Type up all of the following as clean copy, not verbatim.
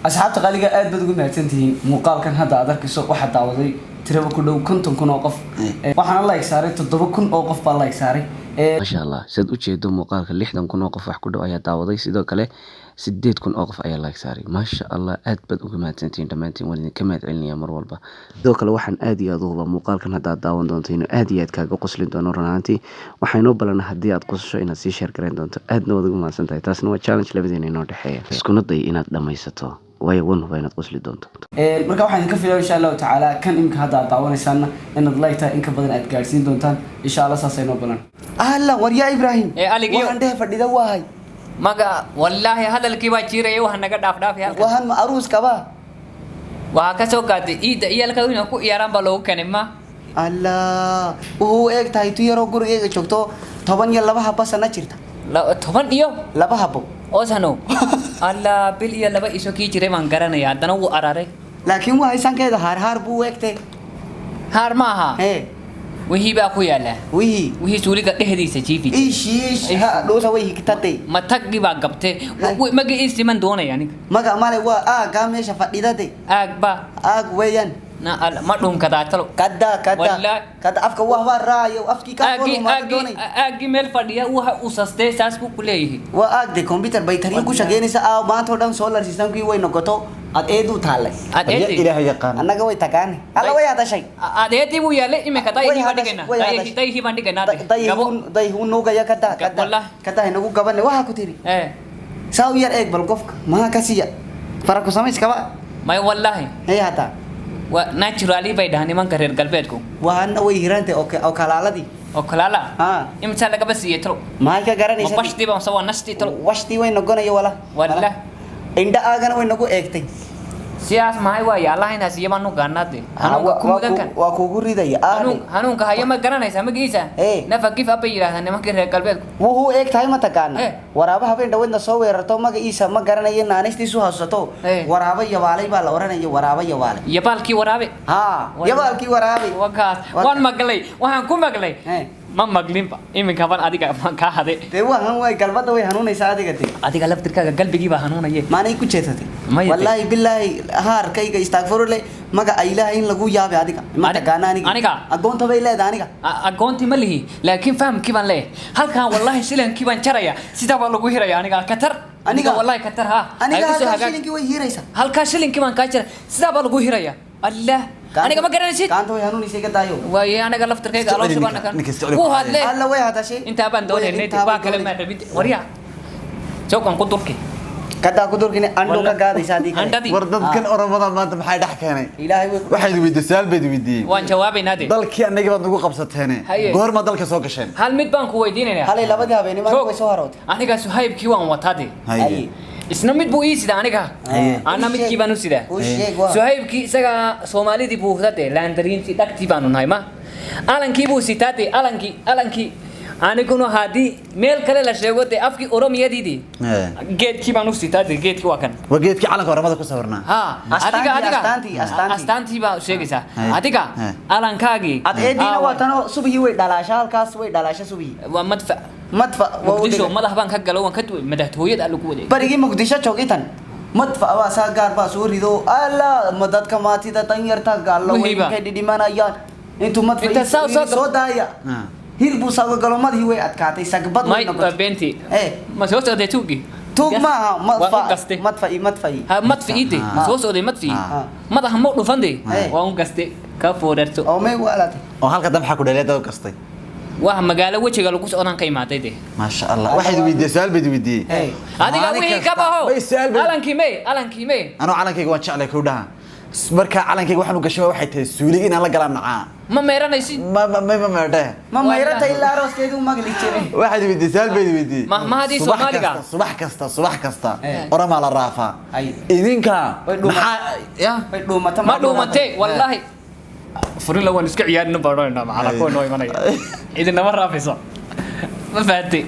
Asxaabta qaaliga, aad baad ugu mahadsantihiin. Muuqaalkan hadda aad arkayso waxaa daawaday tiraba ku dhow 50,000 oo qof. Waxaana like saaray 7000 oo qof baa like saaray. Maasha Allah, sidaad ujeedo muuqaalka 60,000 oo qof wax ku dhow ayaa daawaday. Sidoo kale 8000 oo qof ayaa like saaray. Maasha Allah, aad baad uga mahadsantihiin dhammaantiin. Waan idinka mahad celinaya mar walba. Sidoo kale waxaan aad iyo aad u hubaa muuqaalkan hadda aad daawan doonto inuu aad iyo aad kaaga qoslin doono. Run ahaantii waxaa inoo balana haddii aad qosasho inaad sii share garayn doonto, aadna waad ugu mahadsan tahay. Taasna waa challenge labadeena inoo dhexeeya. Iskuna day inaad dhammaysato, waayo wan hubaa inaad qosli doonto. Marka waxaan idinka filaya, insha Allahu tacaala, kan imika hadda aad daawanaysaanna inaad like tahay in ka badan aad gaadhsiin doontaan, insha Allah. Saasay noo balan. Alla, waryaa Ibraahim. Ee, Aligiyo. Waxaan dhehe fadhida waahay. Maga wallaahi hadalkii baa jiiraya, waxa naga dhaaf dhaafay halkan. Wahan ma aruus qabaa? Waxaa ka soo qaatay iidda iyalka inay ku ciyaaraan baa loogu keenay ma. Alla, wuxuu u eg tahay tu yaroo gurigeyga joogto, 12 habo sana jirta. Toban iyo laba habo. Oo sano. Alla, bil iyo laba iso kii jiray baan garanaya, haddana wuu araray. Laakiin waa haysankeeda haar haar buu u egtay. Haar ma aha. Hee. Wixii baa ku yaala. Wihii. Wixii suuliga dhexdiisa jiifi jiray. Ish ish, ha dhuusa way higtatay. Ma taggi baa gabtay. Magaciisi man doonaya aniga. Maga male, waa aagaa meesha fadhidade. Aag ba. Aag weeyaan. Na ma dhunkadaa talo? Kada kada. Wallahi. Kada afka wahbaa raayo afkii ka aagii foolumaada aagii doonay. Aagii meel fadhiya waxa uu sastay saas buu ku leeyahay. Waa aagde computer baytariyo ku shaqeynaysa aa maanta oo dhan solar systemkii way noqoto ad eedu taallay. Adeeti. Ilaahay yaqaan. Annaga way tagaane, alla way hadashay. Adeetii buu yaalay iminka. Way Dayihii baan hadash- dhigaynaa. way Dayihii hadash- dayihii baan dhigaynaa de. Gabo. Dayihuu nuugaya kada kada. Wallahi. Kada inagu gabane waxaa ku tiri. Eh. Saa u yar eeg bal qofka maha ka siiya fara ku samays kaba. May, wallahi. Hey, hataa. Waa naturally bay dhahaan nimanka reer galbeedku. Wahana way hirantay oo kalaaladii. Oo kalaala. Ha. Imisa lagaba siiyey talo? Maxay ka Ma garanaysaa? bashtii ba mise waa nashtii talo? Washtii way noqonaya wala. Wallah. Indha aagana way nagu eegtay. Sidaas mahay waaye, Allah inaa siiya baan nu gaanaa de. Hanuunka ku mudan kan. Waa kugu ridaya. Hanuun hanuunka haya ma garanaysaa magaciisa? Eh. Never give up bay yidhahdaan nimankii reer galbeedku. Wuxuu eeg tahay ma taqaana? Eh. Waraaba habeen dhaweydna soo weerarto, magaciisa ma garanayo, naanistiisu haysato. Eh. Waraaba yabaalay baa la oranaya, waraaba yabaalay. Yabaalkii waraabe. Ha, yabaalkii waraabay. Wakaas waan maqlay, waxaan ku maqlay. Eh. Ma maqlinba iminka ban adiga baan kaa hade. Dee waxan way galbada way hanuunaysaa adiga dee. Adiga laftirkaaga galbigii baa hanuunaye. Maanay ku jeedsatay? Maya dee. Wallaahi bilaahi haarkayga istaagfurule maga ilaahay in lagu yaabay adiga ma taqaana aniga. Aniga? Agoonta bay leedahay aniga. Agoontii ma lihi, laakiin fahamkii baan leeyahay. Halkan wallahi shilinkii baan jaraya, sidaa baa lagu hiraya aniga katar. Aniga? Wallahi katar ha. Aniga Ay ku soo halkaa hagaag. shilinkii way hiiraysaa. Halkaa shilinkii baan kaa jara, sidaa baa lagu hiraya. Allah, aniga ma garanaysid. Gacanta way hanuunaysay, ka daayo. Waaye aniga laftirkayga Iska celi aloosha baan ninka, nakan ninka iska celi wuu ku hadlee. Alla way hadashay. Intaa baan doonaynay. Intaa waa baan kale doonaynay. maan rabid waryaa jawkan ku durki. Kadaa ku durkine andho ka gaadaysa adii kale. Andhadii. War dadkan Oromada maanta maxay dhex keenay? Ilaahay way ku Waxaad weydiisay, su'aal bayd weydiiyey. Waan jawaabaynaa de. Dalkii annagii baad nagu qabsateene. Haye. Goorma dalka soo gasheen? Hal mid baan ku weydiinaynaa. Halay labadii habeenimo Joog. way soo harootay. Aniga Suhaybkii waan wataa de. Haye. Isna mid buu ii sidaa aniga. Haye. Ana midkii baan u sidaa. U sheeg waa. Suhaybkii isaga Soomaalidii buu hudade, laandariintii dhagtii baanu nahay ma alankii buu sitaa de, alankii alankii. Aniguna haddii meel kale la sheego de afkii Oromiyadiidii Eh. geedkii baan u sitaa de, geedkii waa kan. Waa geedkii calanka Oromada ku sawirnaa. Ha. Astaantii, Adiga adiga astaantii, astaantii. Astaantii baa sheegaysaa. Haye. Adiga Haye. alankaagii. Ad eediina Ah, waa tanoo subihii way dhalaasha, halkaas way dhalaasha subihii. Waa madfac. Madfa waa u Muqdisho dhigay. Madax baan ka galo, waan ka duway madaxtooyada lagu waday. Barigii Muqdisho joogitan madfa waa saa gaar baa soo rido alla ma dadka maatida danyarta gaallo way Wihiiba. ka dhidhimanayaan intuu madfa Inta soo soo daaya. Ah. Hil buu sago galo, madihii way adkaatay, sagbad way may waa noqotay. Beentii. Eh. Ma soo socday tuuggii? Tuug maaha. Waa u Madfa gaste. madfa'i madfa'i. Ha, madfi ide. Ma soo socday madfi? Ah. Madaxa ma dhufan de. Eh. Waa un gaste ka foorarto. Oo may waalatay. Oo halka dambe maxaa ku dhaliyay dad kastay? Wax magaalo wejiga lagu socdaan ka imaaday de. Maasha Allah. Waxaad weydiisay, su'aal bayd weydiiyey. Hey. Adiga Maalin wixii ka kasta- baxo. Way su'aal bayd- Alankii may, alankii may. Anuu calankayga waan jeclay kowdhaha. Marka calankayga waxaan u gashay waxay tahay suulig inaan la galaan nacaa. Ma meeranaysid. Ma meerdhe. Ma mayrata ilaa arooskeedu magli jiray. Waxaad weydiisay, su'aal bayd weydiiyey. Mahmahadii Subax Soomaaliga. kasta, subax kasta, subax kasta. Eh. Oramaa la raafaa. Ay. Idinka Way dhuumat- maxaa ya? Way dhuumata. Ma dhuumantee wallaahi. Furila waan iska ciyaarina baadhoynaa macala kuwa noo imanaya. Idinama raafayso. Ma fahanti?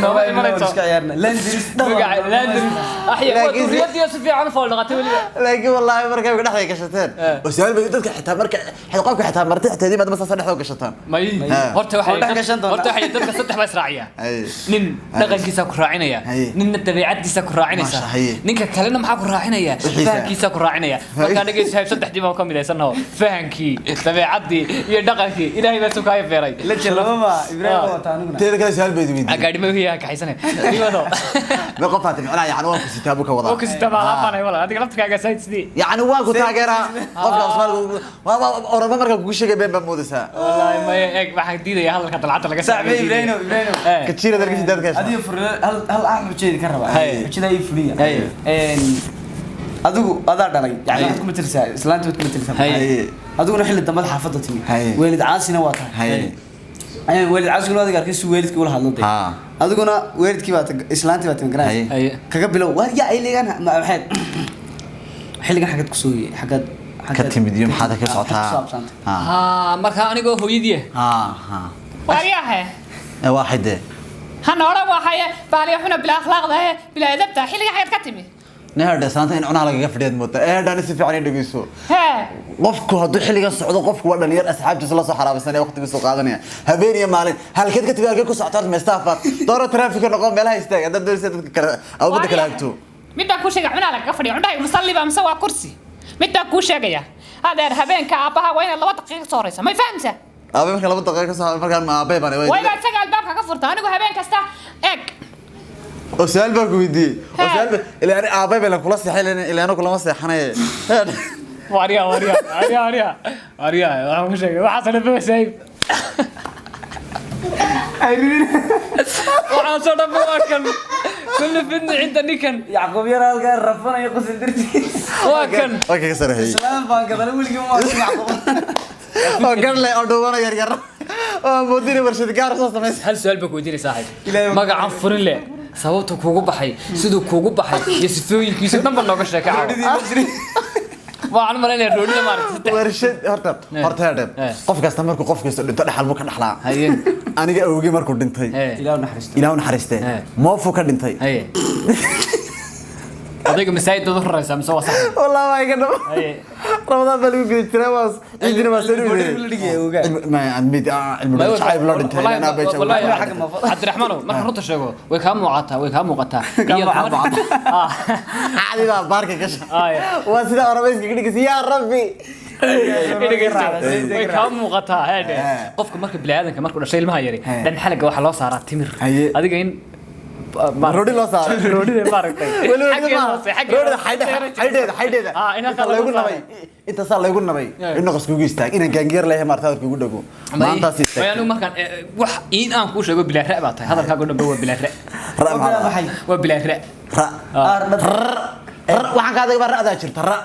Nooma imanayso. Iska ciyaarna Landris. Magaca Landris. Axya, waa Laakiin duriyadii si fiican u fool dhaqatay weliba. Laakiin wallaahi markay dhexda gashateen oo su'aal bay dadka xitaa marka qofka xitaa marti xitaa maad masaasa dhexda gashataan. May. Horta waxay Waa dhex gashan doonaa. Horta waxay dadka saddex baa israaciya. Haye. Nin dhaqankiisa ku raacinaya, Haye. ninna dabeecadiisa ku raacinaysa, Maasha, haye. ninka kalena maxaa ku raacinaya? Wixiisa. Fahankiisa ku raacinaya. Marka aniga saaxiib saddexdii baan ka midaysanaho, fahankii, dabeecadii iyo dhaqankii Ilaahay baa sukaayo feeray. La jalaba Ibrahim waa wataa aniguna. Teeda kale su'aal bay weydiiyey. Gaadhi ma hiyaa kaxaysane iwado. Ma qof faatay macnaha yani waan ku sitaa buu ka wadaa. Oo kasita baa laabanay wala adiga laftirkaaga sayd sidii. Yani waan ku taageeraa qofka Soomaaliga orama marka kugu sheegay been baa moodaysaa. Wallaahi maya, eeg, waxaan diidayaa hadalka dalcadda laga Saaxiib Ibrahim, Ibrahim. Ka jiira darkiisa dadka hesha. Adiga furila hal hal ah xujeedi ka rabaa. Haye. Xujada ay fuliya. Haye. Adigu adaa dhalay yani waxaad ku matalsaa islaanta waad ku matalsaa. Haye. Adiguna xilli dambe xaafadda timi. Haye. Weelid caasina waa tahay. Haye. Ayaan weelid caasiguna adiga arkay si weelidkii ula hadlo dee. Ha. Adiguna weelidkii baa islaantii baa timi garanaysa. Haye. Haye. Kaga bilow waar yaa ay leegaan ma maxayd xilligan xagad ku soo xagad Ka timid iyo maxaad ka socotaa? Ha. Haa, marka anigoo hooyadii ah. Ha ha. Waaryahe. Ee waaxide. Hana odhan waxaye baaliya xuna bilaa akhlaaqda ee bilaa edabta xilliga xayaad ka timi. Neher saanta in cunaha lagaga fadhiyaad moodaa. Ee dhan si fiican i dhegeyso. Hee. Qofku hadduu xilligan socdo, qofku waa dhalinyar asxaabtiisa la soo xaraabaysanaya, waqtigiisa soo qaadanaya habeen iyo maalin. Halkeed ka timi, halkeed ku socota, horta meestaafaad dooro traffic noqo, meelaha istaag haddaad doonaysa dadka kale ummadda kale hagto. Mid baan kuu sheegaya, cunaha lagaga fadhiya cundhahay musalliba mise waa kursi. Mid baan kuu sheegaya adeer, habeenka aabbaha waa inaad 2 daqiiqo ka soo horeysa, may fahamsa? Aabe marka 2 daqiiqo ka soo markaan ma aabe baan Waa inaad isaga albaabka ka furta anigu habeen kasta eeg. Oo su'aal baan ku weydiiyey oo su'aal ilaa ani aabe baan kula seexay ilaa anu kulama seexanaye. Waaryaa, waaryaa, waaryaa, waaryaa, waaryaa, waxaan ku sheegay waxaas dhan ba saaxiib, waxaasoo dhan ba waa kan kulli fidni cinda ninkan. Yacquub yar halkaa rafanaya qusil dartiis. Waa kan. Waa kaga sarreeyey. Islaan baan gadala weligii ma arkin Yacquub. Oo garle oo dhuubana yar yar oo moodina warshad gaar soo samaysa. Hal su'aal baan ku weydiinay saaxiib. Ilaahay waa Magacan furin leh sababta kuugu baxay, siduu kuugu baxay iyo sifooyinkiisa dhan ba nooga sheeka caawa. Waxaan u malaynayaa roodhida maaragtay saddex. Warshad horta horta heedhe. Qof kasta markuu qof kasta dhinto dhaxal buu ka dhaxlaa. Haye. Aniga awowgii markuu dhintay, Ilaahu naxariisto. Ilaahu naxariistee, moofu ka dhintay. Haye, odayga masaajid baad u raraysaa mise waa sax? Wallah waa iga dhab. Haye. Ramadaan baa lagu guda jiraa, waa ciidina waa soo Cilmi la dhigaya ogaa. Cilmi jacayb loo dhintay anaa bay Wallaahi, jacayb. Xagga maafada. Cabdiraxmaanow, marka runta sheego way kaa muuqataa, way kaa muuqataa. Muuqataa. Ah. Cadi baa baarka gasha. Haye. Waa sida orabayska ka dhigaysa yaa rabbi. Dhegeyso, way kaa muuqataa heedhe. Qofka marka bini'aadanka markuu dhashay ilmaha yari dhan xalaga waxaa loo saaraa timir. Haye. Adiga in Roodhi loo saaray. Roodhida maaragtay. Weli Xaggeeda ma hoose, xaggeeda roodhida hoose. xaydheeda xaydheeda xaydheeda. In inta halkaa lagu laygu nabay, inta saa laygu nabay, in noqos kugu istaag inaan gaangeer leeyahay maarta hadalka kugu dhago maantaas May istaag. anigu markaan wax in aan kuu sheego bilaa ra' baa tahay, hadalkaaga dhanba waa bilaa ra'. Ra maxaa? Maxay? Waa bilaa ra'. Ra Aar dhad. ra waxaan ka adiga baa ra'daa jirta ra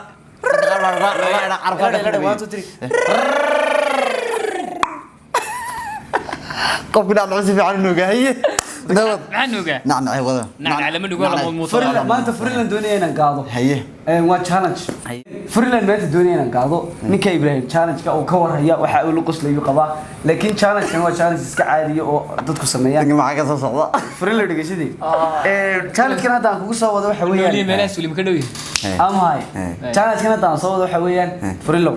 ra ra ra ra carabka Ladha, ladha, one, two, three. Qofku dhacdhaco si fiican u nuuga haye dawad. Maxaa nuugaa? Nacnacay wada. Nacnac lama nuugo, lama muuto. Furiland maanta, Furiland doonaya inaan gaado. Haye. Waa challenge. Furiland maanta doonaya inaan gaado. Ninka Ibrahim challenge-ka uu ka warhaya waxa uu la qoslayo qabaa, laakiin challenge-kan waa challenge iska caadiya oo dadku sameeyaan. Ninka maxaa ka soo socda? Furiland dhegeysadii. Challenge-kan hadda aan kugu soo wado waxa Nooliye weeyaan meelaha suuli ma ka dhow yahay? Amahay challenge-kan hadda aan soo wado waxa weeyaan Furilow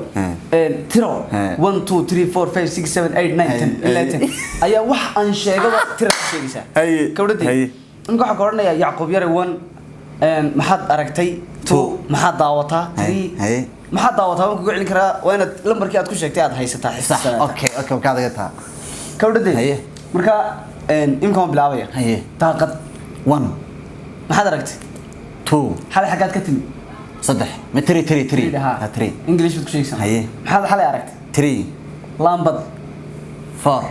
tiro 1 2 3 4 5 6 7 8 9 10 ilaa 10 ayaa wax aan sheegaba tira ku sheegaysaa. Haye. Gabadhii Haye. ninka waxaa ka odhanayaa Yacquub yare 1 maxaad aragtay, 2 maxaad daawataa, 3 Haye. maxaad daawataa. Waan kugu celin karaa, waa inaad lambarkii aad ku sheegtay aad haysataa sax xisaasanaataa. Okay, ka adiga taa. Gabadhii Haye. marka imika waan bilaabaya. Haye. Daaqad. 1. Maxaad aragtay? 2. Xalay xaggaad ka timi? 3 ma 3 3 3. Ha. Ha, 3. English baad ku sheegaysaa. Haye. Maxaad xalay aragtay? 3. Laambad. 4.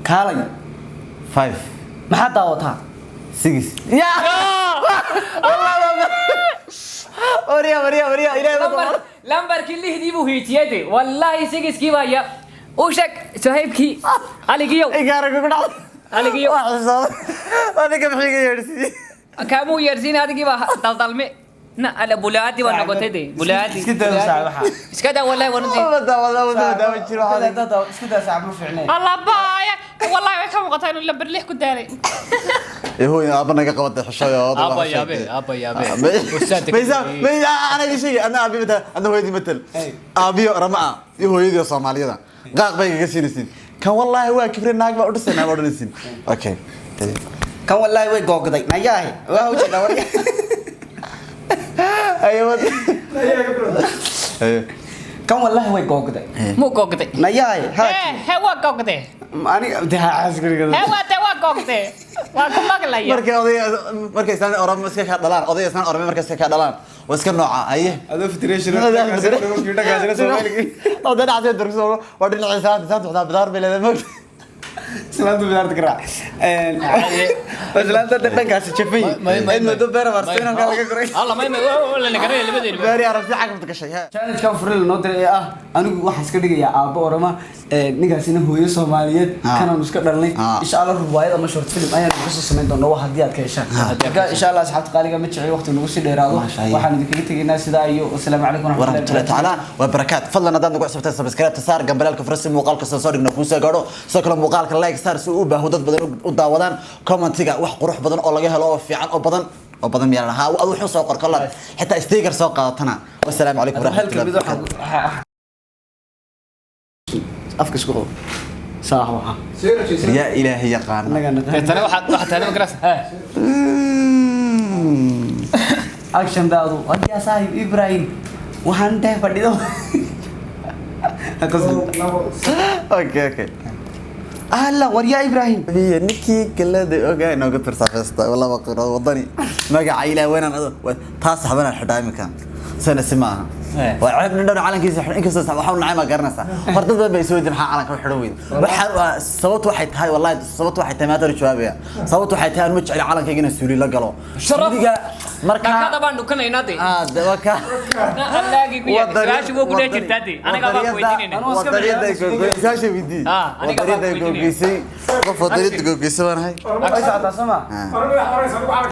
Kaalay. 5. Maxaad daawataa? 6 ya warya warya warya ilaahay ma Lambarkii lixdii buu hiitiyay de, wallaahi sigiskii baa ya u sheeg saaxiibkii aligiyow. Igaara kugu dhacday. Aligiyow. Waa xisaaday adiga, maxay iga yeedhsiiyey? Kaamuu yeersiin, adigii baa daldalme na ala bulaadi waa noqotay de bulaadi. Iska daa saaxiib waxa. Iska daa, wallahi waa runtii. Ma daawada ma daawa jiro. Iska daa saaxiib, ma fiicneen. Alla baaya. Wallahi way ka muuqataa inuu lambar 6 ku daalay. Ee hooyo, aabba naga qabatay xishoy oo Aabba yaabe, aabba yaabe. Ustaadka maysa may anaga sheegay, ana aabi matal, ana hooyadii matal, aabiyo rama ah iyo hooyadii oo Soomaaliyada qaaq bay kaga siinaysiin. Kan wallaahi waa kibre, naag baa u dhisay, naag baa u dhisaysiin. Okay. Kan wallaahi way googday, nayaahe, waa ujeedaa warya. Ayo wad, ayo. Kan wallaahi way googday. Muu googday? Nayaahe ha. Hee hee, waa googday. Aniga de xaaskariga. Hee, waa de waa googday, waa ku maqlaya. Markay oday, markay islaan Oromo iska ka dhalaan, oday islaan Oromo markay iska ka dhalaan, waa iska nooca aye. Adoo federation. Oo dhinaca durugso waa dhinaca islaanta waxaa bidaar bay leedahay, moogta. Islaanta bidaarta ka raac. Islaanta dhankaasi jafay cid muddo beera bartay halkaa laga guray. Alla may may la nagaray labadeenu. Beeri arabsi cagafta gashay he. Challenge-kan Furilo noo diray ee ah anigu waxaan iska dhigayaa aabbo Oroma, ninkaasina hooyo Soomaaliyeed, kanaanu iska dhalnay. Insha Allah ruwaayad ama short film ayaan idinka soo samayn doonaa waa haddii aad ka heshaan. Marka insha Allah, asxaabta qaaliga, ma jecel waqti nagu sii dheeraado. Maasha Allah. Waxaan idinkaga tegaynaa sidaa iyo wasalaamu calaykum. ورحمة الله تعالى وبركاته. فضلا haddaad nagu cusubtahay, subscribe saar, gambalaalka furo si muuqaalka soo dhigno kuu soo gaadho. Sidoo kale muuqaalka like saar si uu u baaho, dad badan u daawadaan. Commentiga wax qurux badan oo laga helo oo fiican oo badan oo badan miyaa lahaa adu wuxuu soo qor kollar, xitaa sticker soo qaadatana. Wassalaamu calaykum hal waraxmatullahi kelmid wabarakaatu. waxaa afka isku qabo saax waxa. Yaa ilaahay yaqaana. Annaga naqaan. Deetana waxaad tahay ma garasa. Action daadu wadiyaa saaxiib Ibrahim waxaan dhex fadhido. Okay. Alla waryaa Ibrahim. Biyo ninkii galada ogaa inooga tirsaafaysta laba qirood wadani magaca ilaah weynaan ado taas saxbanaan xidhaa iminka sana si maaha. Waa ceeb nin dhan calankiisa xidhan, inkastoo waxa u nacay ma garanaysaa. Hor dad badan bay soo weydiin, maxaa calanka u xidhan weyd? Waxaa sababtu waxay tahay, wallahi sababtu waxay tahay, maanta jawaabaya, sababtu waxay tahay aan ma jecli calankayga inaan suuli la galo. Sharaf. Suuliga marka Dhakada baan dhukanaynaa de. Ah, de waa ka Allaagii ku yaal su-aasha wuu ku dhex jirtaa de, aniga baan ku weydiinayna. Wadaniyada gogoysay weydii. Ah, aniga baan Wadaniyada ku weydiinaya. gogoysay, qof wadaniyada gogoysay baan ahay. Way socotaa soo ma? Ah.